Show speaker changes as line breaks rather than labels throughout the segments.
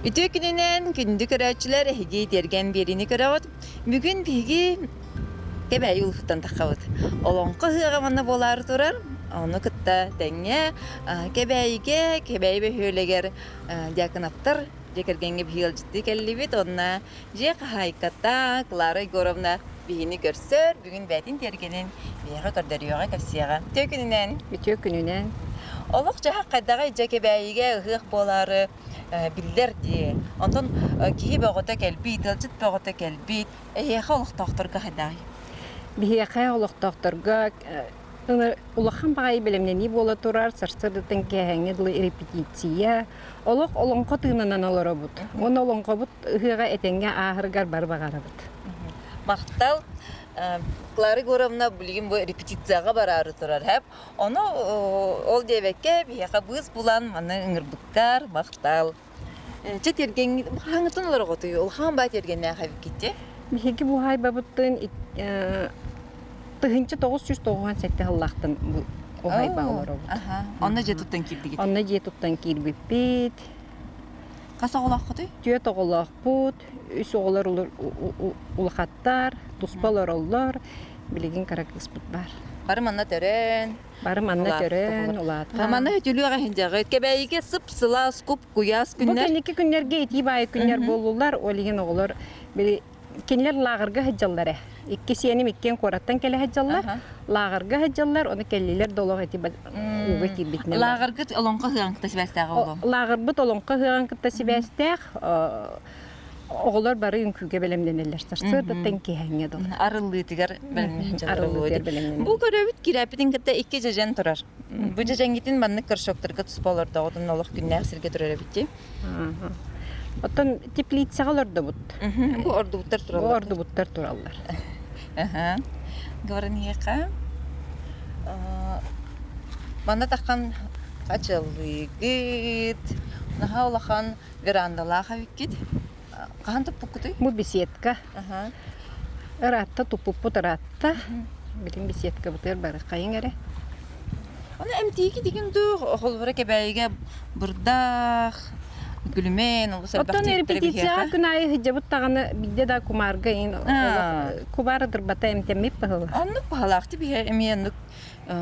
Үтүө күнүнэн, күндү көрөөччүлэр, эһиги тиэргэн биэриини көрөҕүт. Бүгүн биһиги Кэбээйи улууһуттан таххабыт. Олоҥхо ыһыаҕа манна буолаары турар. Ону кытта тэҥҥэ Кэбээйигэ, Кэбээйи бөһүөлэгэр Дьяконовтар дьиэ кэргэҥҥэ биһиги ыалдьыттыы кэллибит. Онно дьиэ хаһаайката Клара Егоровна биһини көрсөр, бүгүн бэйэтин тиэргэнин биһиэхэ көрдөрүөҕэ, кэпсиэҕэ. Үтүө күнүнэн!
Үтүө күнүнэн!
Олох-дьаһах хайдаҕый дьэ Кэбээйигэ ыһыах буолаары биллэр дии. Онтон киһи бөҕөтө кэлбит, ыалдьыт бөҕөтө кэлбит. Эһиэхэ олохтоохторго хайдаҕый?
Биһиэхэ олохтоохторго улахан баҕайы бэлэмнэнии буола турар. Сарсыардаттан киэһээҥҥэ дылы репетиция. Олох олоҥхо тыынынан олоробут. Уонна олоҥхобут ыһыаҕа этэҥҥэ ааһарыгар бары баҕарабыт.
Махтал. Клара Егоровна билигин бу репетицияҕа бараары турар һэп. Ону ол диэбэккэ биһиэхэ быыс булан маны ыҥырбыккар махтал. Чэ тиэргэҥҥит хаһааҥҥыттан олороҕутуй? Улахан баа тиэргэннээх эбиккит дии.
Биһиги буһаайбабыттан 1997 сыллаахтан уһаайба олоробут.
Онно дьиэ туттан киирдигит?
Онно дьиэ туттан киирбиппит.
Хас оҕолооххутуй?
Түөрт оҕолоохпут, үс оҕолор улахаттар, туспа олороллор. Билигин кыра кыыспыт баар.
Бары манна төрөөн,
Бары манна төрөөн, улаатан.
Манна үтүлүөх иһин Кэбээйигэ сып-сылаас, куп-куйаас
күннэр. Бу кэнники күннэргэ итии баайы күннэр буоллулар. Ол иһин оҕолор били кинилэр лааҕырга сылдьаллар ээ. Икки сиэним иккиэн куораттан кэлэ сылдьаллар. Лааҕырга сылдьаллар, ону кэллилэр да олох ити ууга киирбитинэн.
Лааҕыргыт олоҥхо ыһыаҕын кытта сибээстээх оҕо.
Лааҕырбыт олоҥхо ыһыаҕын кытта сибээстээх. Оҕолор бары үҥкүүгэ бэлэмнэнэллэр. Сарсыардаттан киэһэҥҥэ дылы.
Арыллыытыгар бэлэмнэнэллэр. Бу көрөбүт кирээппитин кытта икки дьэдьэн турар. Бу дьэдьэҥҥитин маннык горшоктарга туспа олордоҕутун олох күннээх сиргэ турар эбит дии.
Оттон теплицаҕа олордубут.
Бу ордубуттар тураллар.
Бу ордубуттар тураллар.
Говорниха. Манна таххан хачалыыгыт. Наһаа улахан верандалаах эбиккит. Хаһан туппуккутуй?
Бу беседка. Ыраатта туппуппут ыраатта. Билин беседкабытыгар бары хайыҥ эрэ.
Аны эмтиики дигин дуу, холобура Кэбээйигэ бырдах, күлүмэн, олус элбэх
Оттон репетицияҕа күн аайы сылдьабыт даҕаны биирдэ да кумаарга иҥин кубаары дырбата эмтэммит баһыла.
Оннук баһылаах биһэ эмиэ оннук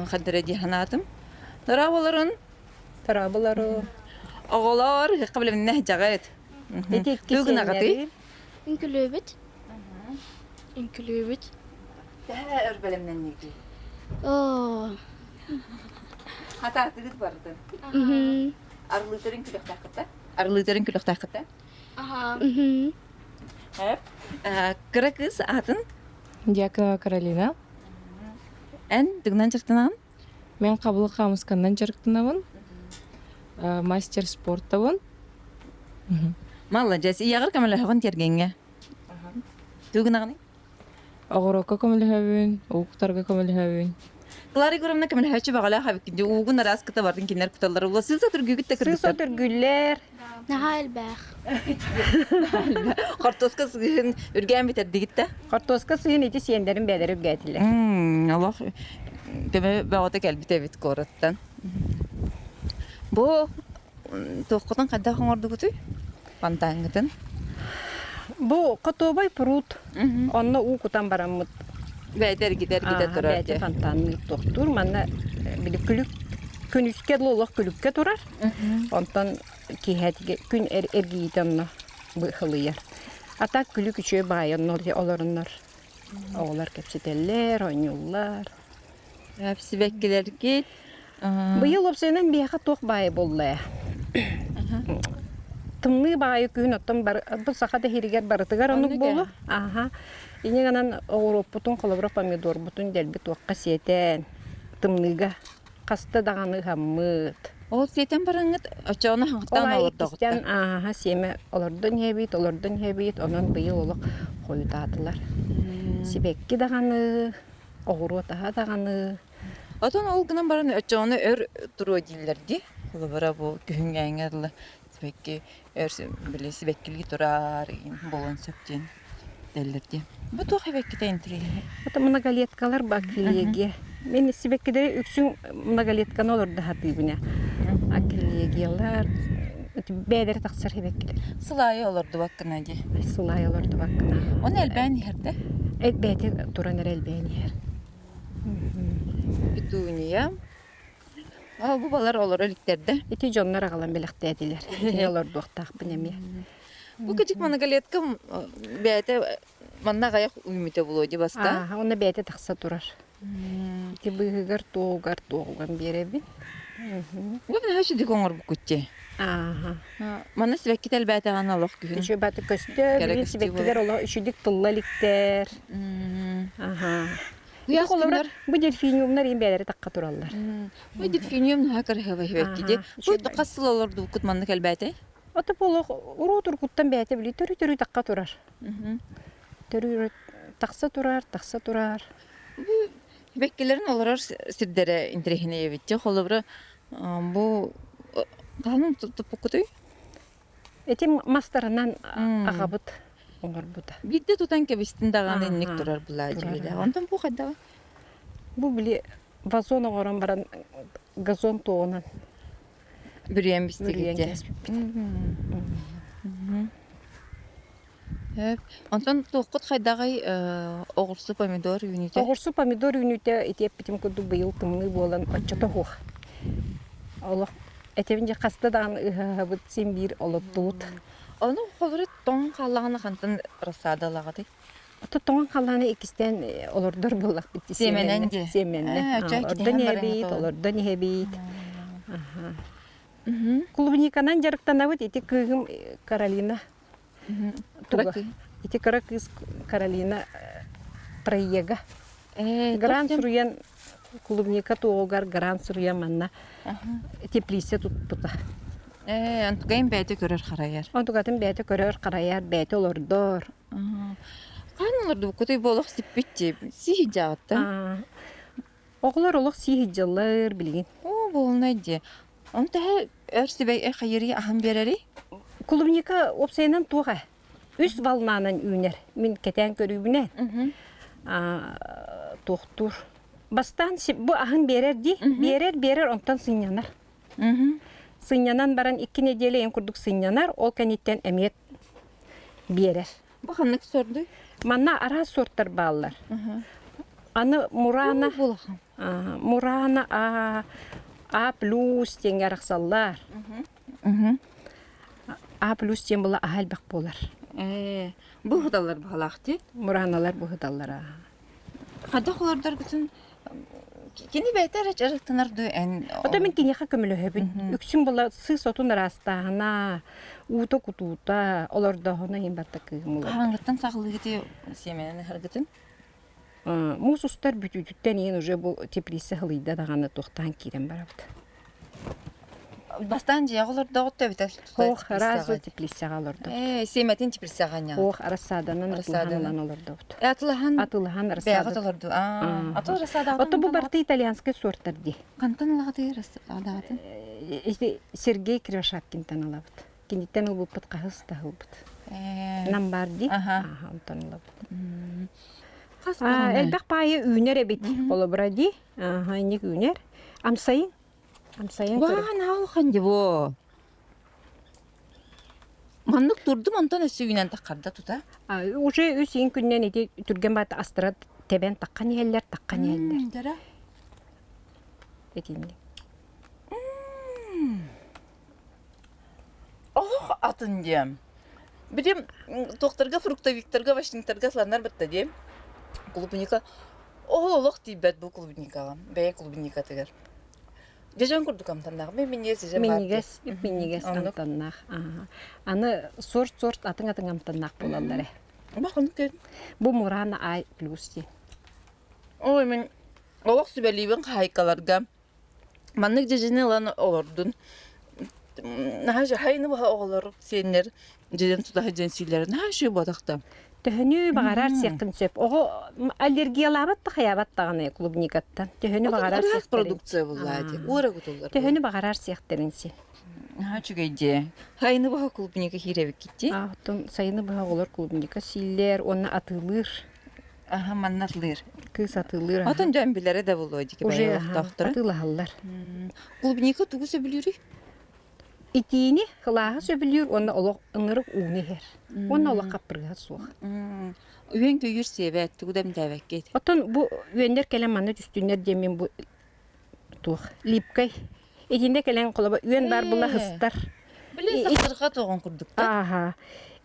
хаддара дии санаатым. Тыраабыларын
Тыраабылары
Оҕолор ыһыкка билимнэ дьаҕыт.
Ити икки
Тугун аҕатый?
Үҥкүлүүбүт. Үҥкүлүүбүт.
Төһө өр бэлэмнэннигит?
Оо.
Хатаатыгыт барытын. Арылыытарын күлүөхтээххит да? Арылыытарын күлүөхтээххит да? Кыра кыыс аатын?
Дьяконова Каролина.
Эн тугунан дьарыктанаҕын?
Мен хабылык хаамысканнан дьарыктанабын. Мастер спортабын.
Маладьыас. Ийэҕэр көмөлөһөҕүн тиэргэҥҥэ. Тугунаҕыный?
Оҕурокко көмөлөһөбүн, ууктарга көмөлөһөбүн.
Клара Егоровна көмөлөһөөччү баҕалаах эбиккин уугун араас кыта бардын кинилэр куталлар. Ула сыыс отургүүгүт да
Сыыс
кыргыттар.
отургүүллэр.
Наһаа элбэх.
Хортуоска сыыһын үргээн бүтэрдигит да?
Хортуоска сыыһын ити сиэннэрин бэйэлэрэ үргээтилэр.
Олох көмө бөҕөтө кэлбит эбит куораттан. Бу туоххутун хайдах оҥордугутуй? Фонтаҥҥытын?
Бу хотуобай пруд. Онно уу кутан бараммыт.
Бэйэтэ эргитэ эргитэ турар
Бэйэтэ фонтанныыр тохтуур. Манна били күлүк күнүскэ дылы олох күлүккэ турар. Онтон киэһэтигэ күн эргийиитэ онно быһылыйар. А так күлүк үчүгэй баайы онно олоруннар. Оҕолор кэпсэтэллэр, оонньууллар.
Сибэккилэргит
Быйыл уопсайынан биһиэхэ туох баайы буолла ээ? Тымныы баайы күһүн оттон бу саха да иһиригэр барытыгар оннук буолуо. Аха. Инньэ гынан оҕуруоппутун, холобура помидорбутун дэлби туохха сиэтэн, тымныыга хаста даҕаны ыһаммыт.
Ол сиэтэн бараҥҥыт оччоҕуна хаҥхтаан олордоҕуттан
ааһа сиэмэ олордон иһэбит, олордон иһэбит, онон быйыл олох хойутаатылар. Сибэкки даҕаны, оҕуруот аһа даҕаны.
Отон ол гынан баран оччоҕуна өр туруо дииллэр дии. Холобура бу күһүҥҥээҥҥэ дылы сибэкки өр били сибэккилии турар буолуон сөп диэн этэллэр дии. Бу туох сибэккитэ интириэһинэй?
Это многолеткалар бакилегия. Мен сибэккилэри үксүн многолетканы олордо сатыыбын. Акилегиялар. Ити бэйэлэрэ тахсар сибэккилэр.
Сылаайы олордубаккына дии.
Сылаайы олордубаккына.
Оны элбээн иһэр да?
Бэйэтэ туран эрэ элбээн иһэр.
Петуния. Ол бу балар олоро иликтэр да?
Ити дьоннор аҕалан бэлэхтээтилэр. Итини олордуохтаахпын эмиэ.
Бу кычык многолетка бэйэтэ манна аҕыйах үүммүтэ буолуо дии баста.
Аа, онно бэйэтэ тахса турар. Ити быыһыгар туоҕугар туоҕуган биэрэбин.
Бу наһаа үчүгэй оҥорбуккут дии.
Ааха.
Манна сибэкки тэлбээтэҕин олох күһүн.
Үчүгэй баты көстөр,
Кэрэ
билин
көстүү
сибэккилэр
буолар.
олох үчүгдүк тылла иликтэр. Аха.
Куйаас
Ити холобура
күннэр
бу дельфиниумнар иин бэйэлэрэ тахха тураллар.
Бу дельфиниум наһаа кыраһыабай сибэкки дии.
Аха,
Бу
үчүгэй.
хас сыл олордубуккут маннык элбээтэй?
Ото буолуох уруу тургуттан бэйэтэ били төрүү-төрүү тахха турар. Төрүү тахса турар, тахса турар.
Бу сибэккилэрин олорор сирдэрэ интэриэһинэй эбит. Дьэ, холобура, бу хаһан туппуккутуй?
Ити мастарынан аҕабыт оҥорбута.
Биирдэ тутан кэбистин даҕаны инник турар былаадьыбыда. Онтон бу хайдаҕа?
Бу били вазон оҥорон баран газон туоҕунан
бүрүйэн
бүрүйэн
бистигит
кээспиппит.
Онтон туоххут хайдаҕый оҕурсу помидор үүнүүтэ?
Оҕурсу помидор үүнүүтэ ити эппитим курдук быйыл тымныы буолан оччото суох. Олох этэбин дьэ хаста даҕаны ыһаһабыт син биир олоттубут.
Ону холоро тоҥ хааллаҕына хантан рассадалаҕытый?
Ото тоҥон халлааны иккистээн олордор буоллахпыт дии
Сиэмэнэн дии.
Сиэмэннэ. Олордон иһэбит, олордон иһэбит. Клубниканан дьарыктанабыт ити кыыһым Каролина
Туга?
Ити кыра кыыс Каролина проега. Грант суруйан клубника туоҕугар грант суруйан манна теплица туппута.
Ээ, онтукайын бэйэтэ көрөр харайар.
Онтукатын бэйэтэ көрөр харайар, бэйэтэ олордор.
Хаан олордубуккутуй бу олох сиппит дии. Сии сылдьаҕыттан.
Оҕолор олох сии сылдьаллар билигин.
Оо, буолунай дии. Ону тэһэ өр сибэй хайырыы аһан биэрэрий?
Клубника уопсайынан туох ээ? Үс волнанан үүнэр. Мин кэтээн көрүүбүнэн. Туохтуур. Бастаан бу аһын биэрэр дии. Биэрэр, биэрэр, онтон сынньанар. Сынньанан баран икки нэдиэлэ эн курдук сынньанар, ол кэнниттэн эмиэ биэрэр.
Бу ханнык сордуй?
Манна араас суортар бааллар. Аны Мурана, Мурана А, А плюс диэҥҥэ арахсаллар. А плюс диэн була аһа элбэх буолар.
Ээ, бу ыһыталлар баһалаах дии.
Мураналар бу ыһыталлар.
Хайдах олордоргутун кини бэйэтэ эрэ дьарыктанар дуу эн
Ото мин киниэхэ көмөлөһөбүн. Үксүн була сыыс отун ыраастааһына, уута кутуута, олордооһуна иһин барта кыыһым улар.
Хаһааҥҥыттан саҕалыыгытый сиэмэнэн ыһаргытын?
Муус устар бүтүүтүттэн иһин уже бу теплица сылыйда даҕаны туохтаан киирэн барабыт.
Бастаан дьиэҕэ олордоҕут эбитэ
Ох, сразу теплицаҕа олордобут.
Ээ, сиэмэтин теплицаҕа анньаҕыт.
Ох, рассаданан
Рассаданан.
ылан олордобут.
Атылаһан
Атылаһан
бэйэҕит
рассада.
олорду. Аа, аты рассадаҕытын
Ото бу барыта итальянскай суортар дии.
Хантан ылаҕытый рассадаҕытын?
Сергей Кривошапкинтан ылабыт. Киниттэн ылбыппыт хаһыс да ылбыт. Нам баар дии.
Аха.
Онтон ылабыт.
Хас
Элбэх паайы үүнэр эбит. Холобура дии. Аха, инник үүнэр. Амсайын. Амсайын көрө.
Ваа, наһаа улахан дии бу. Маннык турдум, онтон өссө үүнэн таххарда тута.
Уже үс иин күннэн ити түргэн баата астара тэбэн таххан иһэллэр, таххан иһэллэр.
Дара.
Итинник.
Олох атын диэм. Билим туохтарга фруктовиктарга, овощниктарга сыланнар бытта диэм. Клубника ол олох тиийбэт бу клубникаҕа, бэйэ клубникатыгар. Дьэдьэн курдук амтаннаах. Мин минньигэс дьэдьэн баар
Минньигэс, минньигэс амтаннаах. Аны сорт-сорт атын-атын амтаннаах буолаллар ээ.
Бахын көр.
Бу Мурана Ай плюс дии.
Ой, мин олох сүбэлиибин хаһайкаларга. Маннык дьэдьэни ылан олордун. Наһаа хайны баһа оҕолор сиэннэр дьэдьэн тутаһы дьэн сиилэр наһаа үчүгэй буотахта.
Төһөнү баҕарар сиэххин сөп. Оҕо аллергиялаабат да хайаабат даҕаны клубникаттан. Төһөнү баҕарар
Ыраас
сиэхтэрин.
продукция буллаа дии. Уора кутуллар.
Төһөнү баҕарар сиэхтэрин син.
Наһаа үчүгэй дии. Хайны баһа клубника киирэбиккит дии.
Оттон сайыны быһа оҕолор клубника сииллэр уонна атыылыыр.
Аха, манна атылыыр.
Кыыс атыылыыр.
Отон дьон билэрэ да буолуо дии
Уже
олохтоохторо.
атыылаһаллар.
Клубника тугу сөбүлүүрүй?
Итиини кылааһы сөбүлүүр уонна олох ынырык ууну иһэр. Уонна олох хаппырыыһа суох.
Үөн-көйүүр сиэбэт, тугу да эмтээбэккит.
Оттон бу үөннэр кэлэн манна түстүннэр диэн мин бу туох липкай итиннэ кэлэн холоба үөн баар була хыстар.
Били сахсырҕа туоҕун курдук да.
Ааха.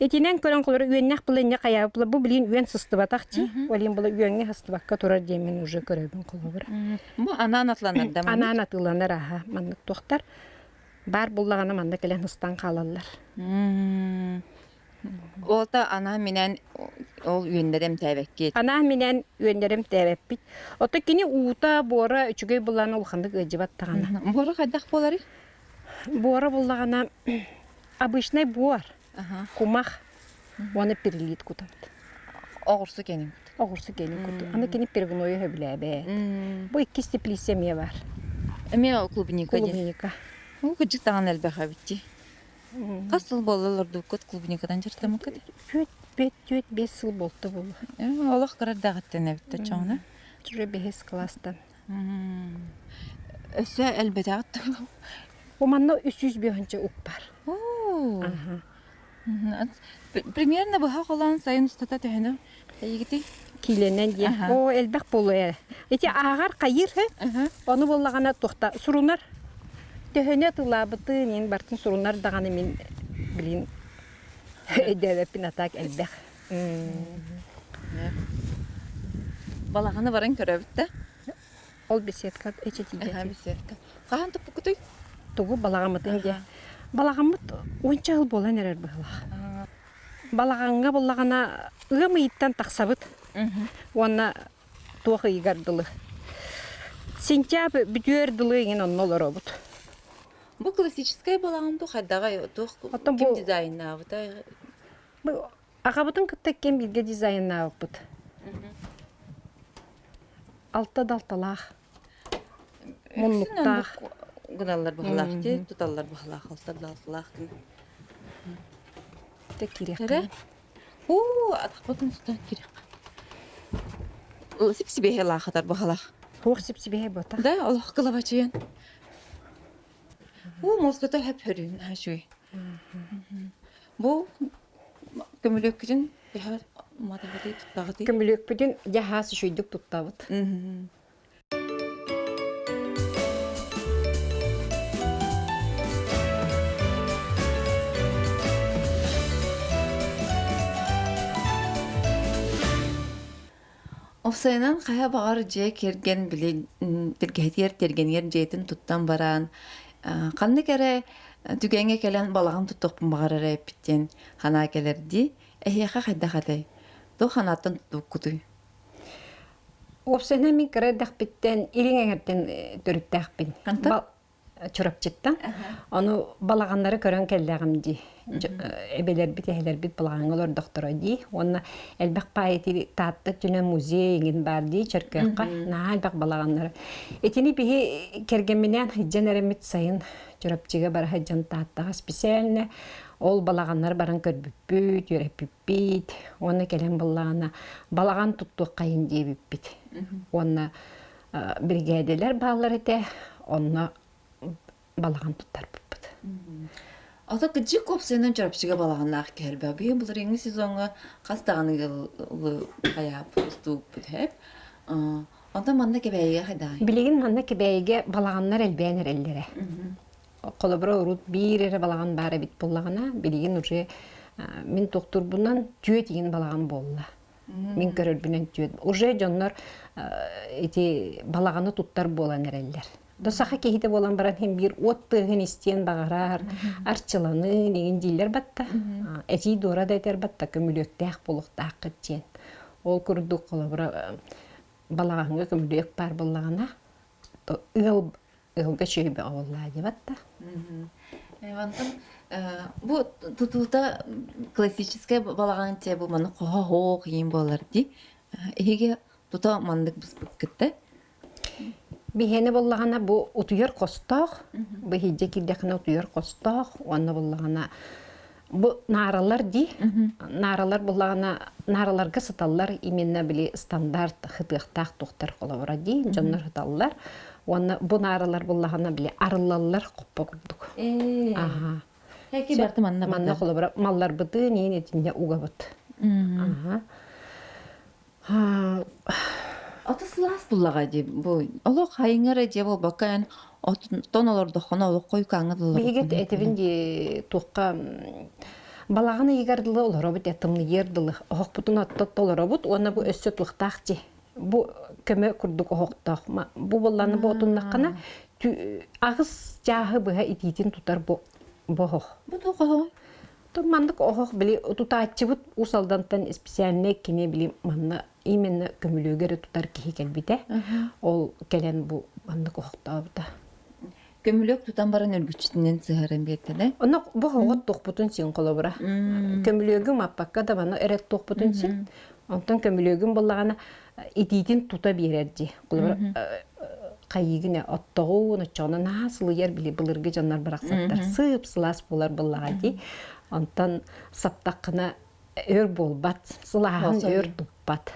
Итинэн көрөн холоро үөннэх була инне хайаабыт була бу билин үөн сыстыбатах дии. Олин була үөҥҥэ сыстыбакка турар диэн мин уже көрөбүн холобура.
Бу анаан атланар да маннык.
Анаан атыыланар аха маннык туохтар баар буллаҕына манна кэлэн ыстан хаалаллар.
Ол да анаан-минээн ол үөннэри эмтээбэккит.
Анаан-минээн үөннэри эмтээбэппит. Ото кини уута, буора үчүгэй буллаҕына улаханнык ыалдьыбат даҕаны.
Буора хайдах буоларый?
Буора буллаҕына обычный буор, кумах уонна перелит кутабыт.
Оҕурсу кэнин кут.
Оҕурсу кэнин куту. Аны кини перегнойу сөбүлээбэт. Бу иккис теплица эмиэ бар.
Эмиэ клубника диэн.
Клубника.
Бу кырдьык даҕаны элбэх эбит дии. Хас сыл буолла олордубуккут клубникадан дьарыктаммыккыт?
Түөрт, бэт, түөрт, биэс сыл буолта буолуо.
Олох кыра эрдэҕиттэн эбит да чоҥно.
Уже бэһис класстан.
Өссө элбэтэҕит дуо?
Бу манна 305 ук бар.
Примерно быһа холоон сайын устата төһөнү эйигитий?
Киилэнэн диэн. Оо, элбэх буолуо ээ. Ити ааҕар хайыыр һэ. Ону буоллаҕына туохта сурунар. Төһөнү атыылаабытын иин бартын сурунар даҕаны мин билин өйдөөбөппүн а так элбэх.
Балаҕаны баран көрөбүт да?
Ол беседка эчэтийдэ.
Беседка. Хаһан туппуккутуй?
Тугу балаҕаммытын диэ. Балаҕаммыт уонча сыл буолан эрэр быһыылаах. Балаҕаҥҥа буллаҕына ыам ыйыттан тахсабыт уонна туох ыйыгар дылы. Сентябрь бүтүөр дылы иҥин онно олоробут.
Бу классическай балаҕан бу хайдаҕай туох
Оттон
ким
бу
дизайннаабытай?
Бу аҕабытын кытта ким бииргэ дизайннаабыппыт. Алта да алталаах. Муннуктаах.
Гыналлар быһалаах дии, туталлар быһалаах, алта да алталаах гына.
Тэ кириэххэ.
Уу, атахпытын тутан кириэххэ. Сип-сибиэһэ лаахатар быһалаах.
Туох сип-сибиэһэ буота?
Да, олох кылабачыйан. Уу, муостата хөп-хөрүүн, үчүгэй. Бу көмүлүөккүтүн төһө матаҕытый туттаҕытый?
Көмүлүөкпүтүн дьаһаас үчүгүйдүк туттабыт.
Уопсайынан хайа баҕар дьиэ кэргэн били тиргэһитигэр тиэргэнигэр дьиэтин туттан баран ханнык эрэ түгэҥҥэ кэлэн балаҕан туттуохпун баҕарар эбиппит диэн санаа кэлэр дии. Эһиэхэ хайдах этэй? Туох санааттан туттубуккутуй?
Уопсайынан мин кыра эрдэхпиттэн илиҥ эҥэртэн төрүттээхпин.
Хантан?
Чурапчыттан. Ону балаҕаннары көрөн кэллэҕим дии. Эбэлэрбит, эһэлэрбит балаҕаҥҥа олордохторо дии. Уонна элбэх паайы Таатта түнэ музей иҥин баар дии Чөркөөххө. Наһаа элбэх балаҕаннары. Итини биһи кэргэмминээн сылдьан эрэммит сайын Чурапчыга бара сылдьан Тааттаҕа специально ол балаҕаннары баран көрбүппүт, үөрэппиппит. Уонна кэлэн буллаҕына балаҕан туттуоххайын диэбиппит. Уонна биригээдэлэр бааллар этэ, онно балаҕан туттарбыппыт.
Ата кыдьык уопсайынан Чурапчыга балаҕаннаах киһи Биһи былырыыҥҥы сезоҥҥа хас даҕаны ыалы хайааппыт, устубуппут һэп. Онтон манна Кэбээйигэ хайдаҕый?
Билигин манна Кэбээйигэ балаҕаннар элбээн эрэллэрэ. Холобура, урут биир эрэ балаҕан баар эбит буоллаҕына, билигин уже мин туохтуурбунан түөрт игин балаҕан буолла. Мин көрөрбүнэн түөрт. Уже дьоннор ити балаҕаны туттар буолан эрэллэр. Да саха киһитэ буолан баран иһин биир уот тыаһын истиэн баҕарар, арчыланыы игин дииллэр батта. Этии дуора да этэр батта көмүлүөктээх буолуохтааххыт диэн. Ол курдук холобура балаҕаҥҥа көмүлүөк баар буоллаҕына ыал ыалга сүөһү оҕоллаа диэбэт да.
Онтон бу тутуута классическай балаҕан те бу маны хоһо-хоох иин буолар дии. Эһиги тута маннык быспыккыт да?
Биһиэнэ буоллаҕына бу утуйар хостоох, бу иһирдьэ киирдэххинэ утуйар хостоох, уонна буоллаҕына бу нааралар дии. Нааралар буоллаҕына наараларга сыталлар именно били стандарт хытыахтаах туохтар холобура дии дьоннор сыталлар. Уонна бу нааралар буллаҕына били арыллаллар хоппо курдук. Аха.
Эки барты манна
Манна холобура малларбытын иин итинне угабыт. Аха.
Ото сылаас буллаҕа дии бу олох хайыҥар дьиэ буолбакка эн оттон олордоххуна олох хойукааҥҥа дылы
Биһиги этибин дии туохха балаҕан ыйыгар дылы олоробут э тымныйыар дылы оһохпутун отто олоробут уонна бу өссө туохтаах дии бу көмө курдук оһохтоох бу буолланы бу отуннаххына аҕыс чааһы быһа итиитин тутар бу бу оһох
бу туох оһоҕуй
То маннык оһох били тутааччыбыт Уус Алдантан специальнай кини били манна именно көмүлүөгэр эрэ тутар киһи кэлбитэ. Ол кэлэн бу маннык оһохтообута.
Көмүлүөк тутан баран үргүччүтүнэн сыһаран биэрдэ
Онно бу оһоҕот туохпутун син холобура. Көмүлүөгүм аппакка да маны эрэ туохпутун син. Онтон көмүлүөгүм буллаҕына итиитин тута биэрэр дии. Холобура хайыгын оттоҕун оччоҕуна наһаа сылыйар били былыргы дьоннор барахсаттар сып сылаас буолар буоллаҕа дии. Онтон саптаххына өр буолбат, сылааһын өр туппат.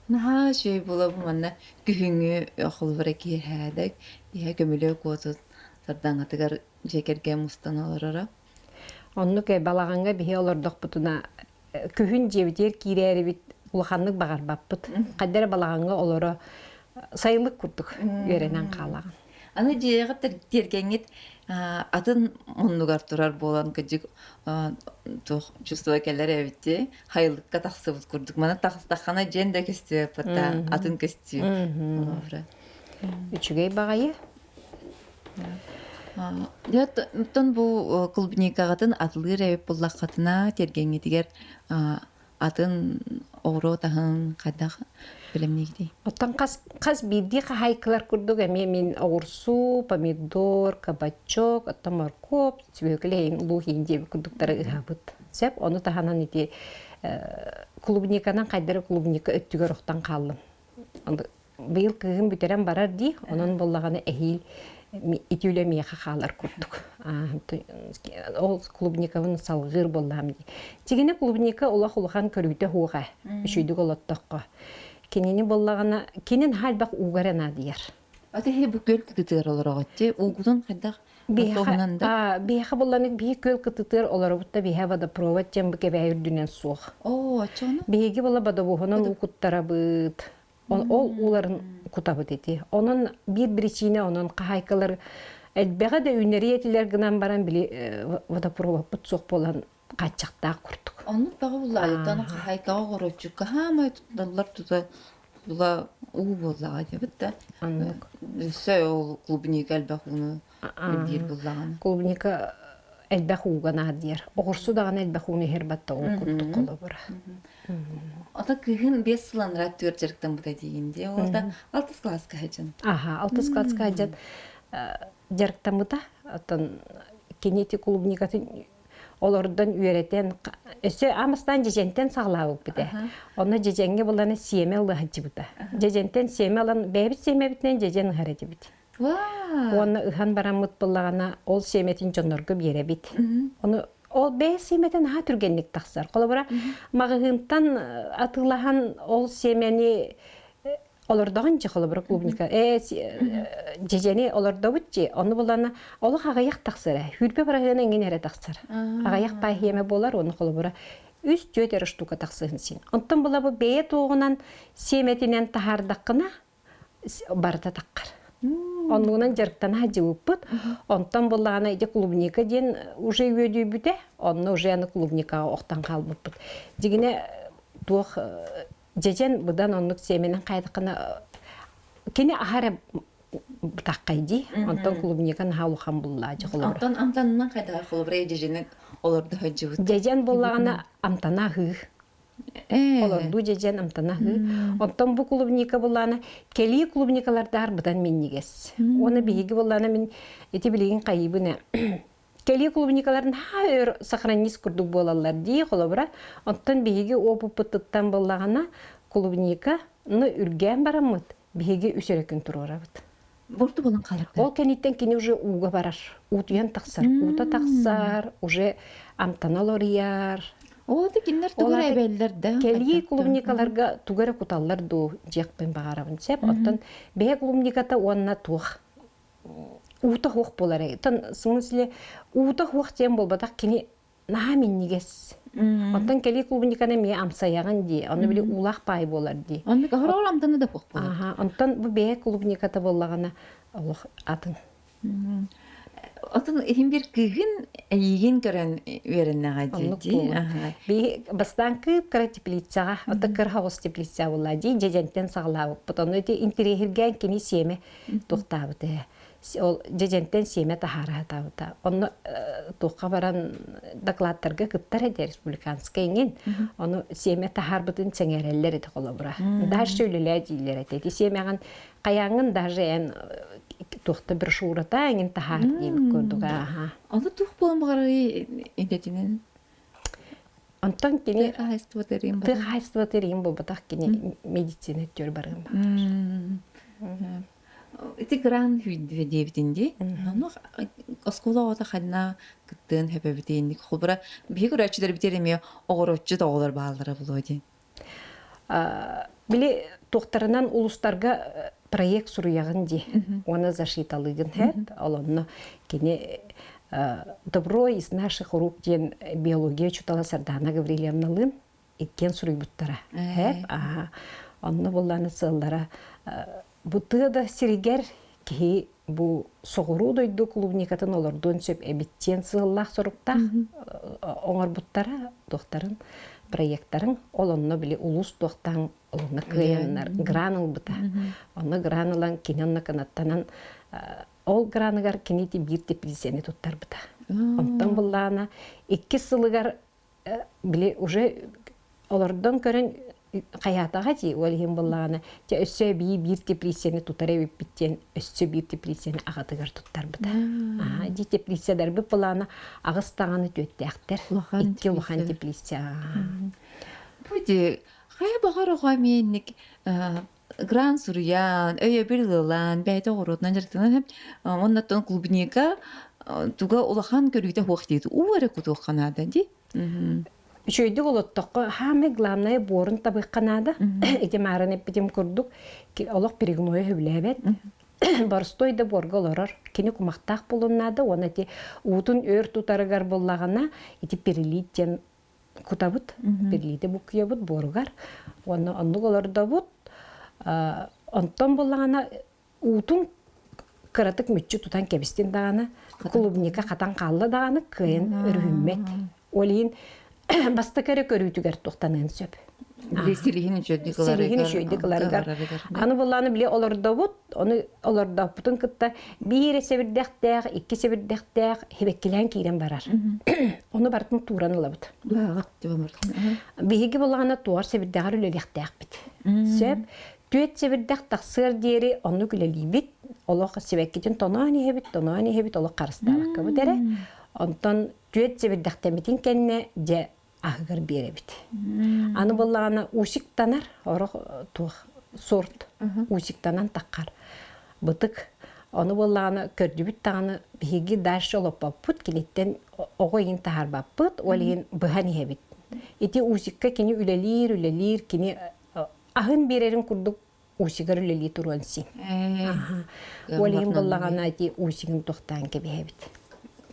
Наһаа үчүгэй буола бу манна күһүҥҥү холобура киэһээдэк иһэ көмүлүөк уотун сардаҥатыгар дьиэ кэргэн мустан олороро.
Оннук балаҕаҥҥа биһи олордохпутуна күһүн дьиэбитигэр киирээрибит улаханнык баҕарбаппыт. Хайда эрэ балаҕаҥҥа олоро сайылык курдук үөрэнэн хаалаҕын.
Аны дьиэҕит тиэргэҥҥит атын муннугар турар буолан кырдьык туох чувство кэлэр эбит дии хайылыкка тахсыбыт курдук маны таҕыстаххына дьиэн да көстүө атын көстүү
Үчүгэй баҕайы.
Оттон бу клубникаҕытын атылыыр эбит буллаххытына тиэргэҥҥитигэр атын оҕуруот аһын хайдах бэлэмниигитий?
Оттон хас хас биирдии хаһаайкалар курдук эмиэ мин оҕурсуу, помидор, кабачок, оттон моркуоп, сүөкүлэ лук иин диэбит курдуктары ыһабыт. Сөп, ону таһынан ити клубниканан хайдары клубника өттүгэр охтон хааллым. Быйыл кыыһым бүтэрэн барар дии, онон буоллаҕына эһиил ити үлэ миэхэ хаалар курдук. Ол клубникабын салгыыр буоллаҕым дии. Тигинэ клубника улах улахан көрүүтэ суоҕа, үчүйдүк олоттоххо. Кинини буоллаҕына, кинин элбэх ууга эрэ наадыйар.
Ата иһи бу күөл кытытыгар олороҕут уугутун хайдах
Биһиэхэ биһиэхэ булланык биһи күөл кытытыгар олоробут да биһиэхэ водопровод диэн бу кэбээйи үрдүнэн суох.
Оо, оччоҕуна?
Биһиги була бодобуоһунан уу куттарабыт. Ол ууларын кутабыт ити. Онон биир причина онон хаһаайкалар элбэҕи да үүнэри этилэр гынан баран били водопроводпут суох буолан хааччахтаах курдук.
Оннук баҕа буллаайыттан хаһаайкаҕа оҕороччукка хаамай тутталлар тута тула уу буоллаҕа диэбит да.
Оннук.
Өссө ол клубника элбэх ууну ирдиир буллаҕына.
Клубника элбэх ууга наадыйар. Оҕурсу даҕаны элбэх ууну иһэр батта ол курдук холобура.
Ата кыһын 5 сыл анараа түөр дьарыктаммыта диигин дии. Ол да алтыс кылааска сылдьан.
Аха, алтыс кылааска сылдьан дьарыктаммыта. Оттон кини ити клубникатын олордон үөрэтэн өссө аан дьэдьэнтэн саҕалаабыппыт ээ. Онно дьэдьэҥҥэ булан сиэмэ ылыһадьыбыта. Дьэдьэнтэн сиэмэ ылан бэйэбит сиэмэбитинэн дьэдьэн ыһар этибит. Уонна ыһан бараммыт буоллаҕына ол сиэмэтин дьоннорго биэрэбит. Ону ол бэйэ сиэмэтэ наһаа түргэнник тахсар. Холобура, маҕаһыынтан атыылаһан ол сиэмэни олордоҕун дьи холобура клубника дьэдьэни олордобут дьи ону булана олох аҕыйах тахсар хүрбэ бараһыана иҥин эрэ тахсар аҕыйах паахиэмэ буолар уонна холобура үс түөрт эрэ штука тахсыһын син онтон була бу бэйэ туоҕунан сиэмэтинэн таһаардаххына барыта таххар оннугунан дьарыктана сылдьыбыппыт онтон буллаҕына ити клубника диэн уже үөдүйбүтэ онно уже аны клубникаҕа охтон хаалбыппыт дьигинэ туох дьэдьэн быдан оннук сиэмэнэн хайдаххына кини аһа эрэ бытаххай дии онтон клубника наһаа улахан буллаа дьэ холобура
Онтон амтанынан хайдах холобура дьэдьэни олордо сылдьыбыт
дьэдьэн буоллаҕына амтана аһыы олордуу дьэдьэн амтана аһыы онтон бу клубника буллаана кэлии клубникалардаах быдан минньигэс уонна биһиги буллаана мин ити билигин хайыыбын Кэлии клубникалар наһаа өр сохранись курдук буолаллар дии холобура. Оттон биһиги опыппытыттан буоллаҕына клубника ну үргээн бараммыт биһиги үс эрэ күн туруорабыт.
Бурду булан хаалар.
Ол кэнниттэн кини уже ууга барар. Уутуйан тахсар. Уута тахсар, уже амтана олоруйар.
Ол да кинилэр тугу эрэ эбэллэр да.
Кэлии клубникаларга тугу эрэ куталлар дуу диэхпин баҕарабын сөп. Оттон бэйэ клубниката уонна туох уута суох буолар. Оттон в смысле уута суох диэн буолбатах кини наһаа минньигэс. Оттон кэлии клубниканы эмиэ амсайаҕын дии. Ону били уулаах паай буолар дии.
Оннук оһороол амтана да суох буолар.
Аха, онтон бу бэйэ клубниката буоллаҕына олох атын.
Отон иһин бир кыыһын эйигин көрөн үөрэннэҕэ
Оннук
дии.
буолуо. Би бастаан кыып-кыра теплицаҕа, ото кыра оҕус теплица буолла дии, дьэдьэнтэн саҕалаабыппыт. Ону ити интэриэһиргээн кини сиэмэ туохтаабыт ээ. Ол дьэдьэнтэн сиэмэ таһаара сатаабыта. Онно туохха баран докладтарга кыттар этэ республиканскай иҥин. Ону сиэмэ таһаарбытын сэҥээрэллэр этэ холобура. Дальше үлэлээ дииллэр этэ. Ити сиэмэҕин хайааҥҥын даже эн туохта брошюрата эҥин таһаар диэбит курдук ааха.
Ону туох буолан баҕарарый идэтинэн?
Онтон кини
Тыа хаһаайыстыбата эрийин
тыа хаһаайыстыбата эрийин буолбатах кини медицина өттүгэр барыан баҕарар.
Ити гран диэбитин дии. Ону оскуола оҕото ханна кыттыан сөбөбүтүн холбура биһиги көрөөччүлэрбитигэр эмиэ оҕороччут оҕолор бааллара буолуо диэн.
Били туохтарынан улустарга проект суруйаҕын дии уонна защиталыгын хэт ол онно кини добро из наших рук диэн биология учуутала Сардана Гаврильевналыын иккиэн суруйбуттара хэп аха онно булланы сыаллара бу тыа да сиригэр киһи бу соҕуруу дойду клубникатын олордуон сөп эбит диэн сыаллаах соруктаах оҥорбуттара туохтарын проектарын ол онно били улуус туохтаан олонно кыайаннар гран ылбыта онно гран ылан кини онно кынаттанан ол граныгар кини биир теплицэни туттарбыта онтон буллаана иккис сылыгар били уже олордон көрөн хайаатаҕа дии ол иһин буоллаҕына дьэ өссө эбии биир теплицэни тутар эбиппит диэн өссө биир теплицэни аҕатыгар туттарбыта аха дии теплицэлэрбит былаана аҕыс даҕаны түөттээхтэр икки улахан теплица
Бу дии хайа баҕар оҕо эмиэ инник гран суруйан, өйөбүл ылан, бэйэтэ оҕуруотунан дьарыктанан оннуттан клубника туга улахан көрүүтэ суох диэт уу эрэ кутуохха наада дии.
Үчүгэйдик олоттоххо хаамай главное буорун табыахха наада. Ити мааран эппитим курдук олох перегнойа сөбүлээбэт. Боростой да буорга олорор. Кини кумахтаах буолуон наада уонна ити уутун өөр тутарыгар буллаҕына ити перелит диэн кутабыт, перлиити буккуйабыт буоругар уонна оннук олордобут. Онтон буллаҕына уутун кыратык мүччү тутан кэбистин даҕаны, клубника хатан хаалла даҕаны кыайан өрүһүммэт. Ол иһин бастакы эрэ көрүүтүгэр тухтаныан сөп.
Били силиһин үчүгэйдик
Силиһин үчүгэйдик ыларыгар. Аны буллааны били олордобут, ону олордоппутун кытта биир сэбирдэхтээх, икки сэбирдэхтээх хибэккилээн киирэн барар. Ону барытын тууран ылабыт. Биһиги буллаҕына туор сэбирдэҕэр үлэлиэхтээхпит. Сөп. Түөт сэбирдэх тахсыар диэри оннук үлэлиибит. Олох сибэккитин тоноон иһэбит, тоноон иһэбит, олох харыстаабаккабыт эрэ. Онтон түөт сэбирдэхтэммитин кэннэ дьэ аһыгар биэрэбит. Аны буоллаҕына усиктанар, орох туох сорт усиктанан таххар. Бытык ону буоллаҕына көрдүбүт даҕаны биһиги дальше олоппоппут, киниттэн оҕо иһин таһаарбаппыт, ол иһин быһан иһэбит. Ити усикка кини үлэлиир, үлэлиир, кини аһын биэрэрин курдук усигар үлэлии туруон син. Ол иһин буоллаҕына ити усигын тохтоон кэбиһэбит.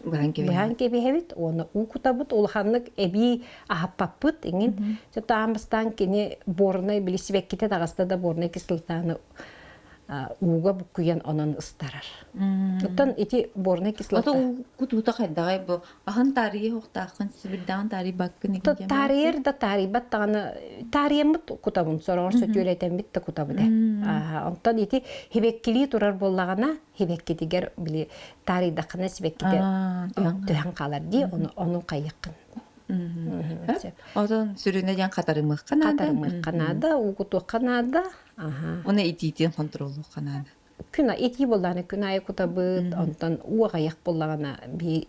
Быһан кэбиһэбит уонна уу кутабыт улаханнык эбии аһаппаппыт иҥин. Таан бастаан кини борнай били сибэккитэ таҕыста да борнай кислотаны ууга буккуйан онон ыстарар. Оттон ити борнай кислота...
Ото кутуута хайдаҕай бу Аһын таарыйа уохтааххын, сибирдэҕин таарыйбаккын
игин Таарыйар да таарыйбат даҕаны таарыйаммыт кутабын, сороҕор сөтүөлэтэммит да кутабыт ээ. Онтон ити хибэккилии турар буоллаҕына, хибэккитигэр били таарыйдаххына сибэккитэ түһэн хаалар дии, ону ону хайыаххын.
Отон сүрүнэ диэн хатарымыахха наада.
Хатарымыахха наада, уугутуохха наада.
Уна итиитин хонтуруоллуохха наада.
Күн итии буоллаҕына күн аайы кутабыт, онтон уу аҕыйах буоллаҕына биһи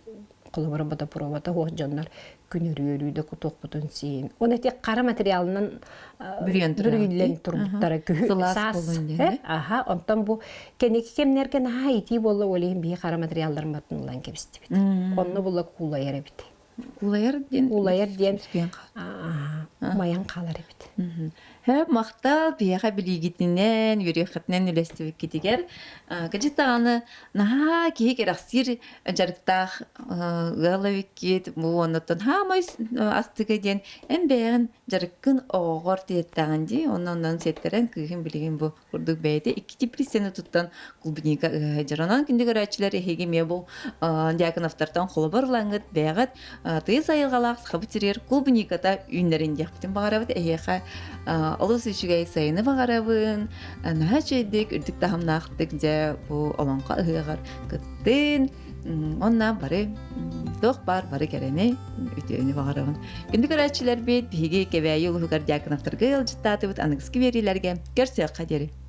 холобура бодопровода суох дьоннор күн өрүү да кутуохпутун сиин. Оны ити хара материалынан бүрүллэн турбуттара күһү саас. Аха, онтон бу кэнники кэмнэргэ наһаа итии буолла ол иһин биһи хара материалларыммытын ылан кэбистибит. Онно була куулайар эбит.
Куулайар диэн
Куулайар диэн Умайан хаалар эбит.
Һэ, махтал биһиэхэ билиигитинэн, үөрүйэххитинэн үлэстибиккитигэр. Кыдьык даҕаны наһаа киһи кэрэхсиир дьарыктаах ыал эбиккит. Бу оннуттан хаамай астыга диэн эн бэйэҕин дьарыккын оҕоҕор тиэртэҕин дии. Онон онон сиэттэрэн кыыһым билигин бу курдук бэйэтэ икки теплицаны туттан клубника ыһа Онон күндү көрөөччүлэр эһиги эмиэ бу Дьяконовтартан холобур ылаҥҥыт бэйэҕит тыйыс айылҕалаах сахабыт сиригэр клубниката үүннэрин диэхпитин баҕарабыт. Эһиэхэ олус үчүгэй сайыны баҕарабын. Наһаа үчүгэйдик, үрдүк таһымнаахтык дьэ бу олоҥхо ыһыаҕар кыттын. Онна бары туох баар бары кэрэни, үтүөнү баҕарабын. Күндү көрөөччүлэрбит, биһиги Кэбээйи улууһугар Дьяконовтарга ыалдьыттаатыбыт аныгыскы биэриилэргэ көрсүөххэ диэри.